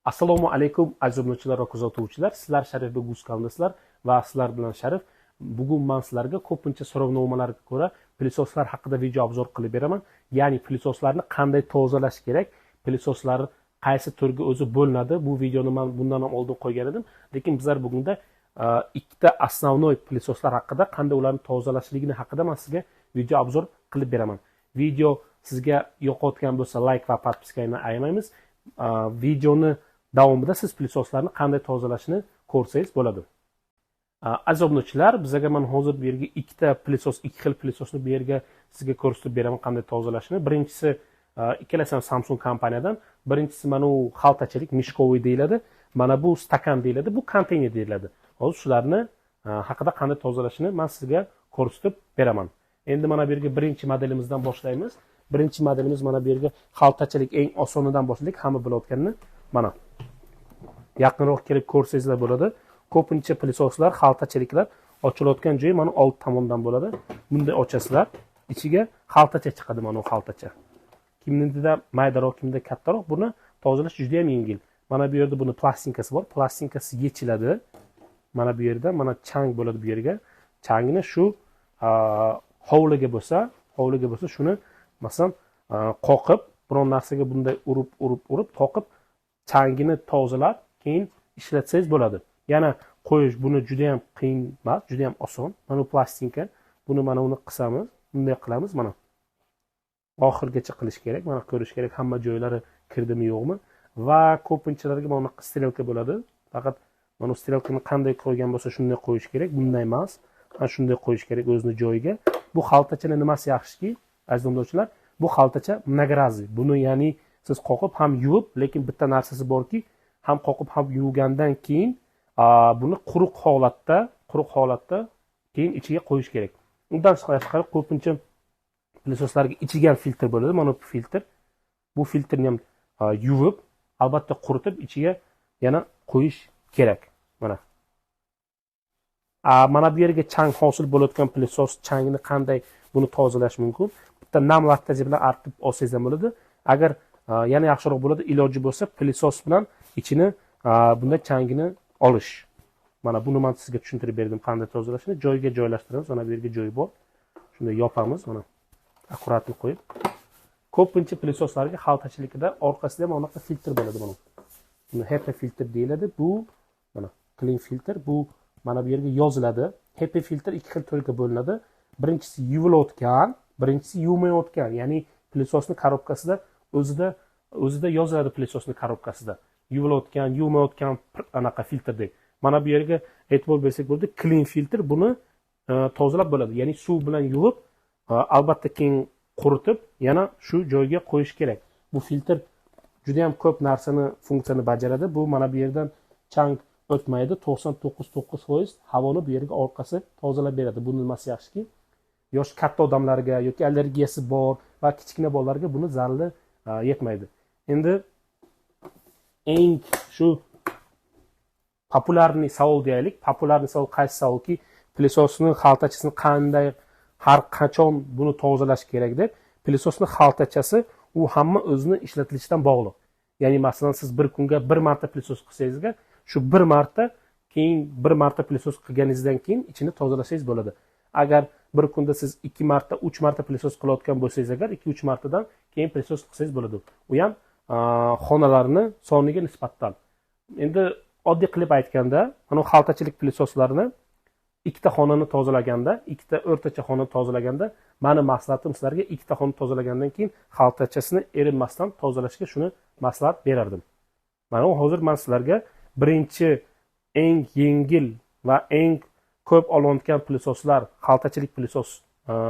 Assalomu alaykum aziz obunachilar va kuzatuvchilar. Sizlar Sharifbek Uz kanalidasizlar va sizlar bilan Sharif. Bugun men sizlarga ko'pincha so'rovnomalarga ko'ra пылесос lar haqida video обзор qilib beraman. Ya'ni пылесос larni qanday tozalash kerak, пылесос lar qaysi turga o'zi bo'linadi. Bu videoni men bundan ham oldin qo'ygan edim, lekin bizlar bugunda ikkita основной пылесос lar haqida, qanday ularni tozalashligini haqida men sizga video обзор qilib beraman. Video sizga yoqayotgan bo'lsa like va подписка ni ayamaymiz. Videoni davomida siz пылесос larni qanday tozalashni ko'rsangiz bo'ladi. Aziz obunachilar, bizga men hozir bu yerga ikkita пылесос, ikki xil пылесос ni bu yerga sizga ko'rsatib beraman qanday tozalashni. Birinchisi ikkalasi ham Samsung kompaniyadan. Birinchisi mana u xaltachalik, мешковый deyiladi. Mana bu stakan deyiladi, bu konteyner deyiladi. Hozir shularni haqida qanday tozalashini men sizga ko'rsatib beraman. Endi mana bu yerga birinchi modelimizdan boshlaymiz. Birinchi modelimiz mana bu yerga xaltachalik eng osonidan boshladik, hamma bilayotganini. Mana yaqinroq kelib ko'rsangizlar bo'ladi. Ko'pincha пылесос lar, xaltachaliklar ochilayotgan joyi mana old tomondan bo'ladi. Bunday ochasizlar, ichiga xaltacha chiqadi, mana u xaltacha. Kimningda maydaroq, kimda kattaroq. Buni tozalash juda ham yengil. Mana bu yerda buni plastinkasi bor. Plastinkasi yechiladi. Mana bu yerda mana chang bo'ladi bu yerga. Changni shu hovliga bo'lsa, shuni masalan qoqib, biron narsaga bunday urib, urib, qoqib changini tozalab, keyin ishlatsangiz bo'ladi. Yana qo'yish buni juda ham qiyin emas, juda ham oson. Mana bu plastinka, buni mana uni qisamiz, bunday qilamiz mana. Oxirgacha qilish kerak, mana ko'rish kerak hamma joylari kirdimi yo'qmi. Va ko'pinchalarga mana bunaqa strelka bo'ladi. Faqat mana bu strelkani qanday qo'ygan bo'lsa shunday qo'yish kerak, bunday emas. Mana shunday qo'yish kerak o'zini joyiga. Bu xaltachani nimasi yaxshiki, aziz obunachilar, bu xaltacha многоразовый. Buni ya'ni siz qoqib ham yuvib, lekin bitta narsasi borki, ham qoqib ham yuvgandan keyin buni quruq holatda keyin ichiga qo'yish kerak. Undan tashqari ko'pincha пылесос larga ichiga ham filtr bo'ladi. Mana bu filtr. Bu filtrni ham yuvib, albatta quritib ichiga yana qo'yish kerak. Mana. Mana bu yerga chang hosil bo'layotgan пылесос changini qanday buni tozalash mumkin? Bitta nam lattaji bilan artib olsangiz ham bo'ladi. Agar yana yaxshiroq bo'ladi, iloji bo'lsa пылесос bilan ichini bunday changini olish. Mana buni men sizga tushuntirib berdim qanday tozalashni. Joyiga joylashtiramiz. Mana bu yerga joyi bor. Shunday yopamiz mana. Akkuratni qo'yib. Ko'pincha пылесос larga xaltachilikda orqasida ham anaqa filtr bo'ladi mana. Buni HEPA filtr deyiladi. Bu mana clean filtr, bu mana bu yerga yoziladi. HEPA filtr ikki xil turga bo'linadi. Birinchisi yuvilayotgan, birinchisi yuvmayotgan. Ya'ni пылесос ning korobkasida o'zida yoziladi пылесос ning korobkasida. Yuvilayotgan, yuvmayotgan anaqa filtr deb. Mana bu yerga e'tibor bersak bo'ladi. Clean filtr buni tozalab bo'ladi. Ya'ni suv bilan yuvib, albatta keyin quritib, yana shu joyga qo'yish kerak. Bu filtr juda ham ko'p narsani, funksiyani bajaradi. Bu mana bu yerdan chang o'tmaydi. 99.9% havoni bu yerga orqasi tozalab beradi. Bu nimasi yaxshiki, yosh katta odamlarga yoki allergiyasi bor va kichkina bolalarga buni zarari yetmaydi. Endi eng shu populyarniy savol deylik. Populyarniy savol qaysi savolki, пылесос ning xaltachasini qanday, har qachon buni tozalash kerak deb. Пылесос ning xaltachasi u hamma o'zini ishlatilishidan bog'liq. Ya'ni masalan siz bir kunga bir marta пылесос qilsangizga, shu bir marta keyin bir marta пылесос qilganingizdan keyin ichini tozalasangiz bo'ladi. Agar bir kunda siz 2 marta, 3 marta пылесос qilayotgan bo'lsangiz, agar 2-3 martadan keyin пылесос qilsangiz bo'ladi. U ham xonalarni soniga nisbatan. Endi oddiy qilib aytganda, mana xaltachilik пылесос larni ikkita xonani tozalaganda, ikkita o'rtacha xonani tozalaganda, meni maslahatim sizlarga ikkita xonani tozalagandan keyin xaltachasini erinmasdan tozalashga shuni maslahat berardim. Mana hozir men sizlarga birinchi eng yengil va eng ko'p olinayotgan пылесос lar, xaltachilik пылесос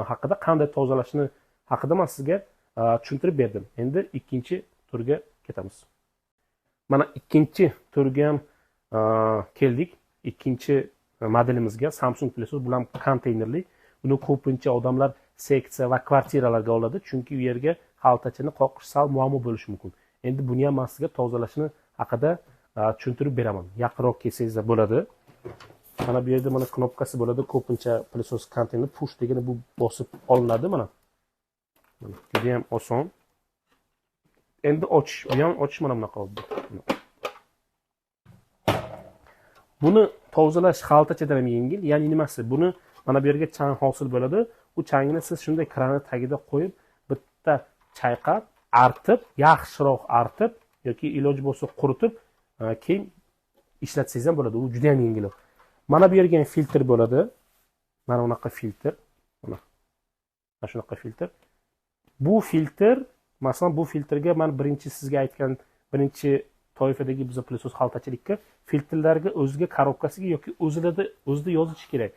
haqida qanday tozalashni haqida men sizga tushuntirib berdim. Endi ikkinchi turga ketamiz. Mana ikkinchi turga ham keldik. Ikkinchi modelimizga Samsung пылесос, bu ham konteynerli. Buni ko'pincha odamlar seksiya va kvartiralarga oladi, chunki u yerga xaltachani qoqish sal muammo bo'lishi mumkin. Endi buni ham men sizga tozalashni haqida tushuntirib beraman. Yaqinroq kelsangizlar bo'ladi. Mana bu yerda mana knopkasi bo'ladi. Ko'pincha пылесос konteyner push degani bu bosib olinadi mana. Mana juda ham oson. Endi ochish, bu ham ochish mana bunaqa bo'ldi. Buni tozalash xaltachadan ham yengil, ya'ni nimasi? Buni mana bu yerga chang hosil bo'ladi. U changni siz shunday kranni tagida qo'yib, bitta chayqab, artib, yaxshiroq artib yoki iloji bo'lsa quritib, keyin ishlatsangiz ham bo'ladi. U juda ham yengil. Mana bu yerga ham filtr bo'ladi. Mana bunaqa filtr. Mana shunaqa filtr. Bu filtr, masalan, bu filtrga men birinchi sizga aytgan birinchi toifadagi biza plyusos xaltachilikka filtrlarga o'ziga korobkasiga yoki o'zida yozish kerak.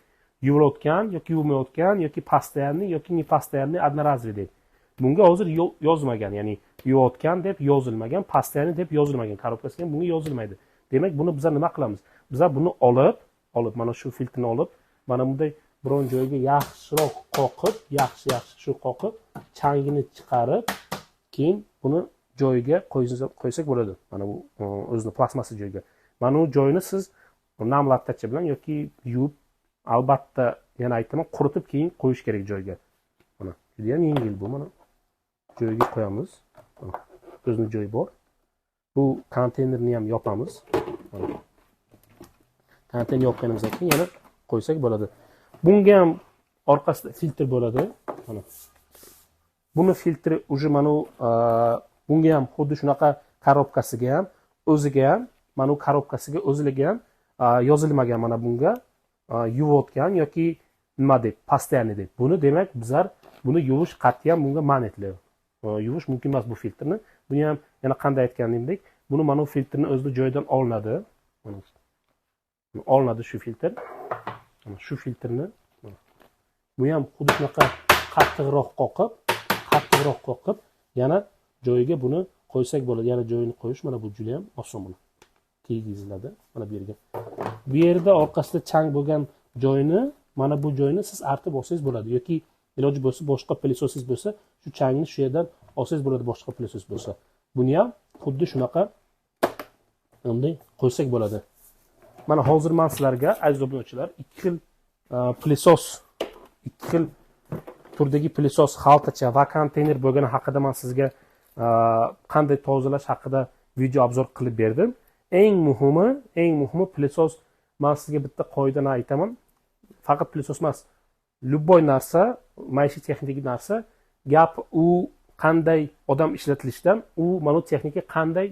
Yuvilayotgan yoki yuvmayotgan yoki постоянный yoki не постоянный одноразовый deb. Bunga hozir yozmagan, ya'ni yuvayotgan deb yozilmagan, постоянный deb yozilmagan, korobkasiga bunga yozilmaydi. Demak, buni biz nima qilamiz? Biz buni olib mana shu filtrni olib, mana bunday biron joyga yaxshiroq qoqib, yaxshi shu qoqib, changini chiqarib, keyin buni joyiga qo'ysak bo'ladi. Mana bu o'zini plastmassa joyiga. Mana bu joyini siz nam lattacha bilan yoki yuvib, albatta yana aytaman, quritib keyin qo'yish kerak joyiga. Mana juda ham yengil bu, mana joyiga qo'yamiz. O'zini joyi bor. Bu konteynerni ham yopamiz. Konteynerni yopganimizdan keyin yana qo'ysak bo'ladi. Bunga ham orqasida filtr bo'ladi. Mana buni filtri уже mana bunga ham xuddi shunaqa korobkasiga ham, o'ziga ham, mana bu korobkasiga o'ziliga ham yozilmagan mana bunga yuvayotgan yoki nima deb, постоянный deb. Buni demak bizlar buni yuvish qat'iyan bunga man etiladi. Yuvish mumkin emas bu filtrni. Buni ham yana qanday aytganimdek, buni mana bu filtrni o'zida joyidan olinadi. Mana olinadi shu filtr. Mana shu filtrni bu ham xuddi shunaqa qattiqroq qoqib, yana joyiga buni qo'ysak bo'ladi. Yana joyini qo'yish mana bu juda ham oson buni. Kiygiziladi mana bu yerga. Bu yerda orqasida chang bo'lgan joyini, mana bu joyini siz artib olsangiz bo'ladi yoki iloji bo'lsa boshqa plyusosingiz bo'lsa, shu changni shu yerdan olsangiz bo'ladi boshqa plyusos bo'lsa. Buni ham xuddi shunaqa bunday qo'ysak bo'ladi. Mana hozir men sizlarga aziz obunachilar ikki xil plyusos, ikki xil turdagi plyusos xaltacha va konteyner bo'lgani haqida men sizga qanday tozalash haqida video obzor qilib berdim. Eng muhimi plyusos, men sizga bitta qoidani aytaman. Faqat plyusos emas, любой narsa, maishiy texnik narsa, gap u qanday odam ishlatilishidan, u mana bu texnika qanday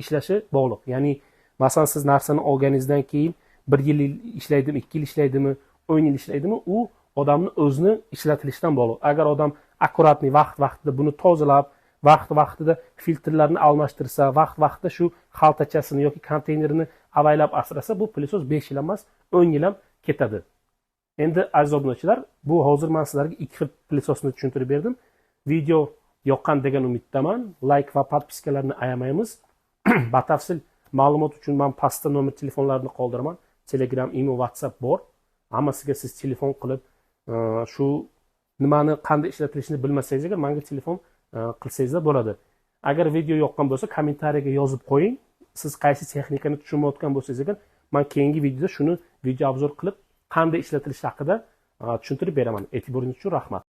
ishlashi bog'liq. Ya'ni masalan siz narsani olganingizdan keyin 1 yil ishlaydimi, 2 yil ishlaydimi, 10 yil ishlaydimi, u odamni o'zini ishlatilishidan bog'liq. Agar odam akkuratniy vaqt-vaqtida buni tozalab, vaqt-vaqtida filtrlarni almashtirsa, vaqt-vaqtida shu xaltachasini yoki konteynerini avaylab asrasa, bu plyusos 5 yil emas, 10 yil ham ketadi. Endi aziz obunachilar, bu hozir men sizlarga ikki xil plyusosni tushuntirib berdim. Video yoqqan degan umiddaman. Like va podpiskalarni ayamaymiz. Batafsil ma'lumot uchun men pastda nomer telefonlarini qoldiraman. Telegram, Imo, WhatsApp bor. Hammasiga siz telefon qilib, shu nimani qanday ishlatilishini bilmasangiz agar menga telefon qilsangiz bo'ladi. Agar video yoqqan bo'lsa, kommentariyaga yozib qo'ying. Siz qaysi texnikani tushunmayotgan bo'lsangiz agar, men keyingi videoda shuni video obzor qilib, qanday ishlatilishi haqida tushuntirib beraman. E'tiboringiz uchun rahmat.